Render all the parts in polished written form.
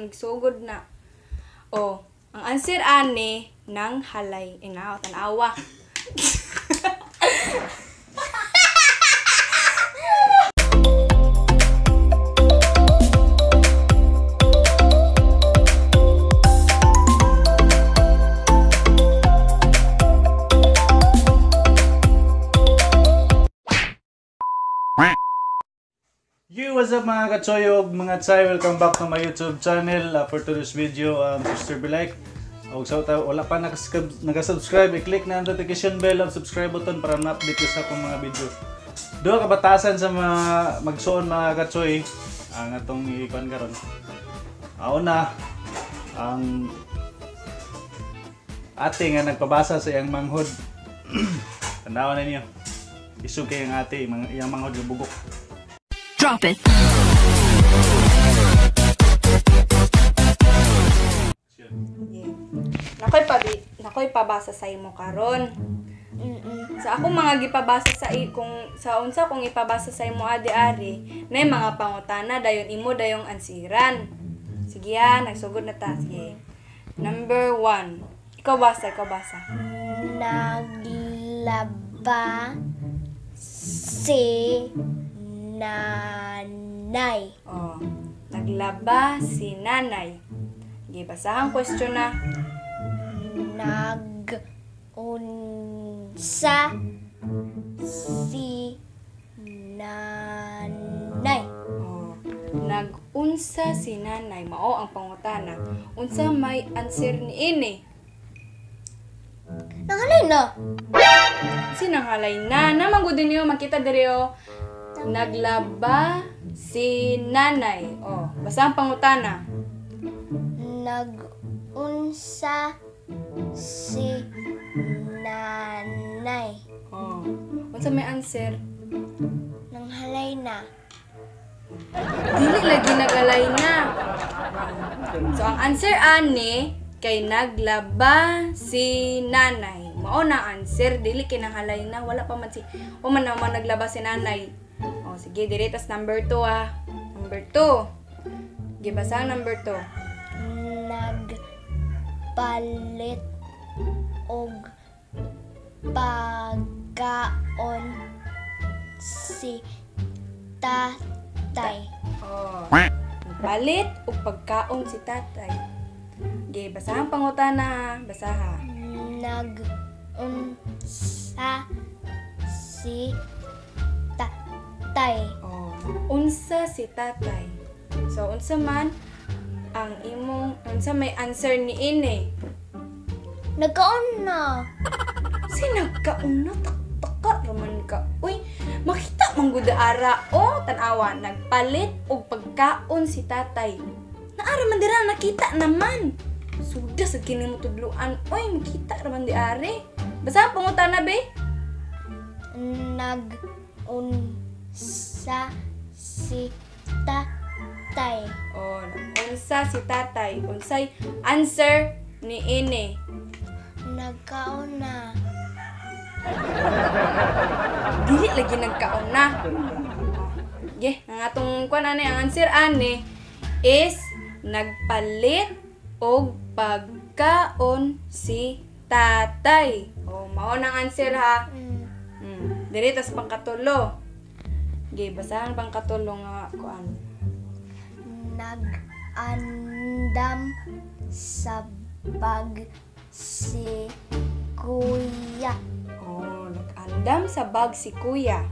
Nagsugod na. Oh, ang answer ani nang halay. Inaw, tanawa. Yo, what's up mga katsoyog, mga tsay, welcome back to my YouTube channel. For today's video, Sister be like, og sa wala pa naka-subscribe, i-click na ang notification bell at subscribe button para ma-update ka sa akong mga video. Duha ka batasan sa mga magsuon mga katsoy, ang atong i-kuan karon. Una, ang ate nga nagpabasa sa iyang manghod. Tanawan na niyo. Isug kay ang ate, iyang manghod yung bugok. Drop it. Yeah. Nakoy pabasa sa imo karon. Sa akong mga gipabasa sa kung sa unsa kung ipabasa sa imo adi ari, nay mga pangutana dayon imo dayong ansiran. Sige ya, nagsugod na ta. Sige. Number 1. Ikaw basa, ikaw basa. Naglaba si nanay. Oh, naglaba si nanay. Sige, basahang question na. Nag-unsa si nanay. Oh, nag-unsa si nanay. Mao ang pangutana. Unsa may answer niini? Nangalay na. Sinanghalay na. Naman gud niyo makita diri oh. Naglaba si nanay. Oh, basta ang pangutana. Nag-unsa si nanay. Oh. Unsa may answer? Nanghalay na. Dili lagi nagalay na. So ang answer ani kay naglaba si nanay. Mao na answer dili kay nanghalay na, wala pa man si o man naman naglaba si nanay. Oh, sige, dire tas number 2 ah. Number 2. Sige, basa ang number 2. Nagpalit og pagkaon si tatay. Oh. Nagpalit og pagkaon si tatay. Sige, basa ang pangutana, basaha. Nag-unsa si tatay. Oh, unsa si tatay. So unsa man ang imong unsa may answer ni ini? Nagkaon na. Si nagkaon na taktaka raman ka. Uy, makita man gud ara oh, tan-awa nagpalit og pagkaon si tatay. Naara man dira nakita naman. Suda sa kini mo tudluan. Uy, makita raman di are. Basta ang pangutana be. Nag-unsa si tatay. Oh, unsa si tatay. Unsay answer ni ini? Nagkaon na. Dili lagi nagkaon na. Ge, ang atong kuan ani ang answer ani is nagpalit og pagkaon si tatay. Oh, mao nang answer ha. Diri tas pangkatulo. Ge, basahan pangkatulo nga kuan. Nag-andam sa bag si kuya. Oh, nag-andam sa bag si kuya.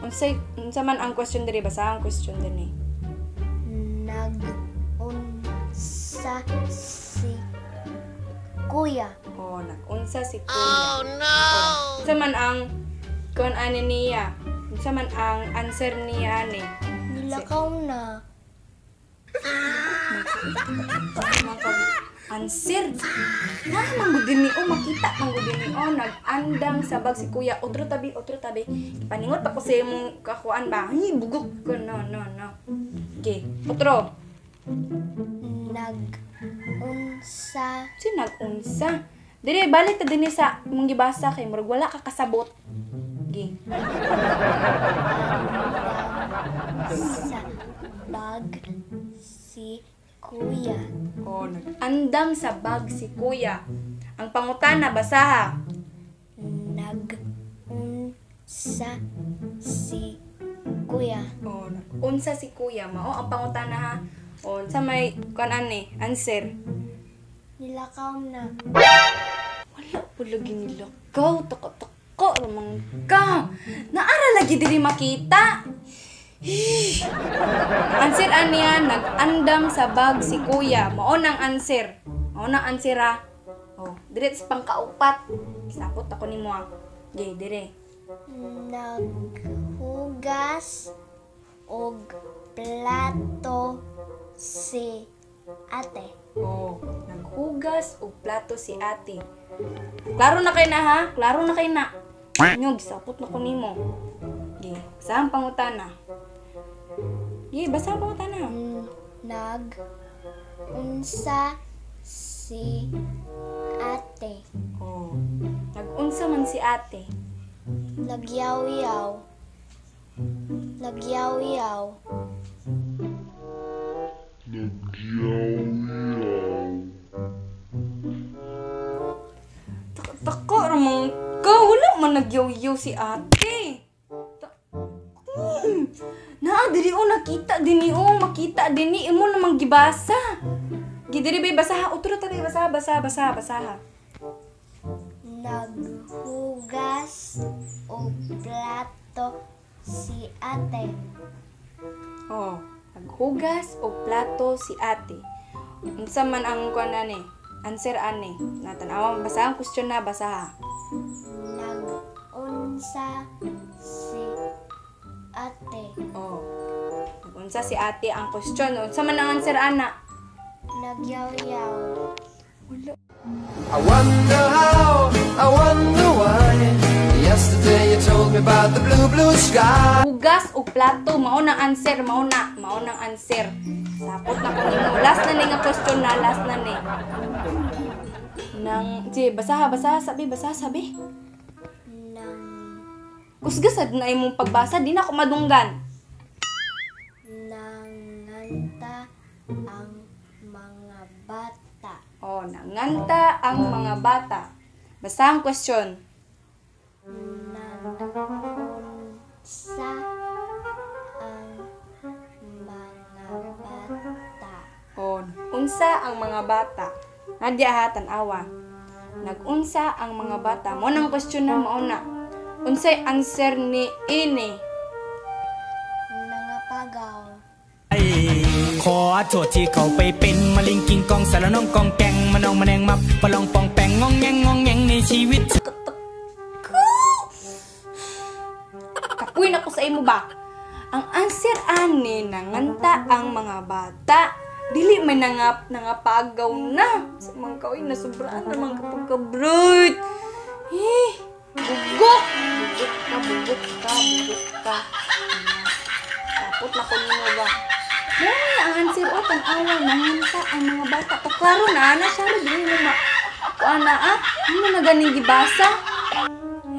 Unsa man ang question diri, basahan ang question diri. Nag-unsa si kuya. Oh, nag-unsa si kuya. Oh no. Oh, unsa man ang kuan ani niya? Unsa man ang answer niya ani? Nilakaw na. Answer. Na man gud ni oh, makita man gud ni oh, nag-andam sa bag si kuya. Otro tabi, otro tabi. Paningot pa ko sa imong kakuan ba? Ay, bugok ko. No, no, no. Okay, otro. Nag-unsa. Si nag-unsa. Dire balik ta dinhi sa imong gibasa kay murag wala ka kasabot. Okay. Sa bag si kuya. O, nag-andam sa bag si kuya. Ang pangutana, basaha. Nag-unsa si kuya. O, nag-unsa si kuya. Mao ang pangutana ha. O, sa may kuan ani, answer. Nilakaw na. Wala po lagi nilakaw. Taka-taka, ramang ka. Naara lagi diri makita. Ang answer aniya, nag-andam sa bag si kuya. Mao nang answer. Mao nang answer ha. O, dire sa pangkaupat. Sapot ako nimo ha. Gay, dire. Naghugas og plato si ate. Oh, naghugas og plato si ate. Klaro na kay na ha? Klaro na kay na. Nyog, sapot na ko nimo. Gi, basa ang pangutana. Gi, basa ang pangutana. Nag-unsa si ate. Oh, nag-unsa man si ate. Nagyaw-yaw. Nagyaw-yaw. Tako ramang ka, wala man nagyaw-yaw si ate. Naa diri o nakita dinhi o makita dinhi imo namang gibasa. Gi diri bay basaha utro ta bay basaha basaha basaha basaha. Naghugas og plato si ate. Oh, naghugas og plato si ate. Unsa man ang kuan ani? Answer ani. Na tan-awa basa ang question na basaha. Nag-unsa si ate. Oh. Nag-unsa si ate ang question. Unsa man ang answer ana? Nagyaw-yaw. Wala. I wonder how, I wonder why. Yesterday you told me about the blue, blue sky. Hugas og plato mao nang answer, mao na, mao nang answer. Sapot na ko nimo. Last na ni nga question na, last na ni. Nang, di, basaha, basaha, sabi, basaha, sabi. Nang Kusgasad na imong pagbasa, di na ako madunggan. Nanganta ang mga bata. Oh, nanganta ang mga bata. Basta ang question. Nag-unsa ang mga bata. Oh, unsa ang mga bata. Nadya ha, tan-awa. Nag-unsa ang mga bata. Mao nang question na mao na. Unsay answer ni ini? Nangapagaw. ขอโทษที่เขาไปเป็นมะลิงกิงกองสารน้องกองแกงมะนองมะแนงมับปะลองปองแปงงองแงงงองแงงในชีวิต Kapoy na ko sa imo ba? Ang answer ani nanganta ang mga bata. Dili may nangapagaw na. Sa mga kaoy na sobraan na mga kapagka-bright. Eh, bugok! Bugok ka, bugok ka, bugok ka. Tapot na ko nimo ba? Mo ang answer o tan-awa nanganta ang mga bata. Paklaro na ana siya dili mo ma. Kuan na ah, mo na ganing gibasa.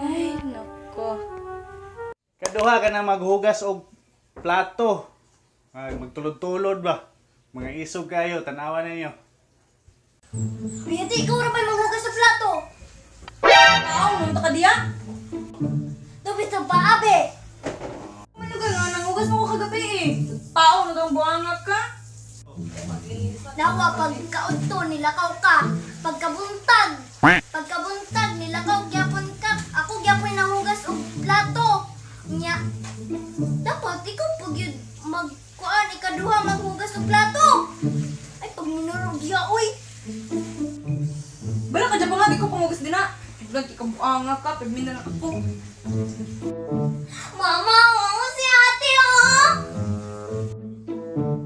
Ay, nako. Kaduha ka na maghugas og plato. Ay, magtulod-tulod ba? Mga isog kayo, tanawa ninyo. Pwede, ikaw ra ba'y maghugas sa plato? Tao, nunta ka diya? Dupit sa paabe! Ano ka nga, nanghugas mo ko kagabi eh. Tao, nung buangak ka. Nawa, pagkaudto, nilakaw ka. Pagkabuntag, pagkabuntag, nilakaw gyapon ka. Ako gyapon nanghugas og plato. Nya, dapat ikaw pag yun magkuan, ikaduha maghugas og plato. Ay, pag minurog ya, oy. Bala ka dyan pa nga, di ko panghugas din na. Biglang ikabuangak ka, pagmin na lang ako. Mama, mama si ate, oh!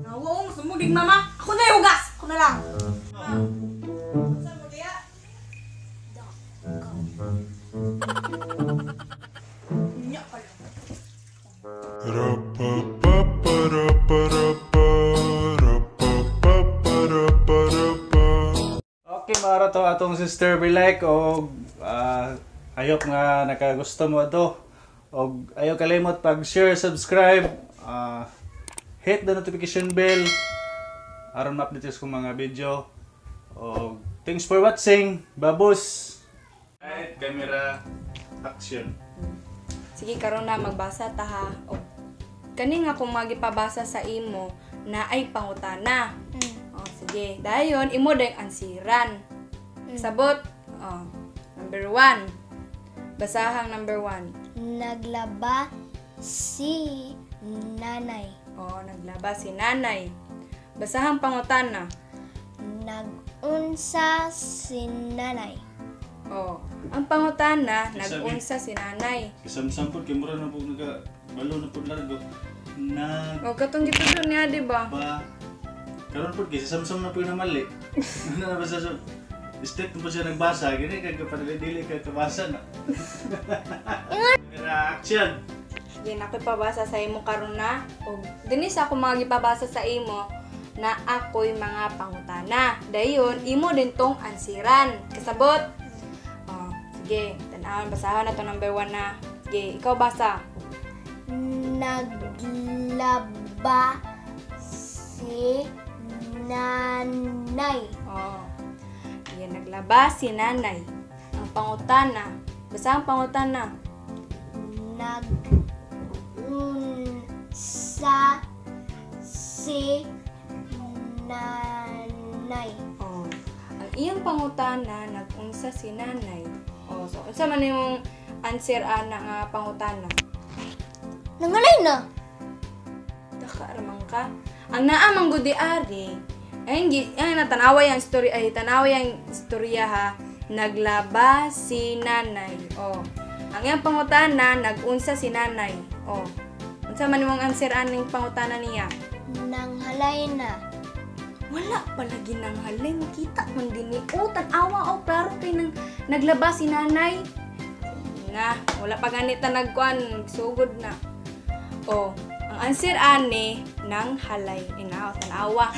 Nawa, oh, masumudig mama. Ako na yung hugas! Ako na lang. Saan mo diya? Nya ka lang. Ra-pa-pa-pa-ra-pa-ra-pa-pa-ra-pa-ra-pa. Okay, mga rato atong sister be like og I hope nga nakagusto mo ato. Og ayaw kalimot pag share, subscribe, hit the notification bell. Aron ma-update sa kong mga video. Og thanks for watching. Babus. Right, camera action. Sige, karon na magbasa ta ha. O, kani nga kung magipabasa sa imo na ay pangutana. O, sige. Dayon imo dayong ansiran. Sabot. O, number 1. Basahang number 1. Naglaba si nanay. O, naglaba si nanay. Basahang pangutana. Nagunsa si nanay. O, ang pangutana, Sabi. nagunsa si nanay. Si Samsam po, kay mura na po naga balo na po largo. Nag O, katong gitudlo niya, di ba? ba karon po kay si Samsam na po yung namali. Ano na ba sa step na po siya nagbasa, gini kay kapadali dili kay kabasa na. Camera action. Sige, na ako'y pabasa sa imo karon na. O, dinis ako mga gipabasa sa imo na ako'y mga pangutana. Dayon, imo din tong ansiran. Kasabot? O, sige, tanawan, basahan na to number 1 na. Sige, ikaw basa. Naglaba si nanay. O, sige, naglaba si nanay. Ang pangutana. Basa ang pangutana. Nagunsa si nanay. O, ang iyang pangutana, nagunsa si nanay. O, so, unsa man imong answer ana nga pangutana? Nangalay na. Taka ramang ka. Ang naa man gud di ari, ay ay natanaway ang story ay tanaway ang istorya ha. Naglaba si nanay. Oh. Ang iyang pangutana nagunsa si nanay. Oh. Unsa man imong answer aning pangutana niya? Nanghalay na. Wala pala ginanghalay makita man dinhi. Oh, tan-awa oh, klaro kay nang naglaba si nanay. Na, wala pa ganit na nagkuan, sugod na. Oh, ang answer ani nang halay. Inaw, tan-awa.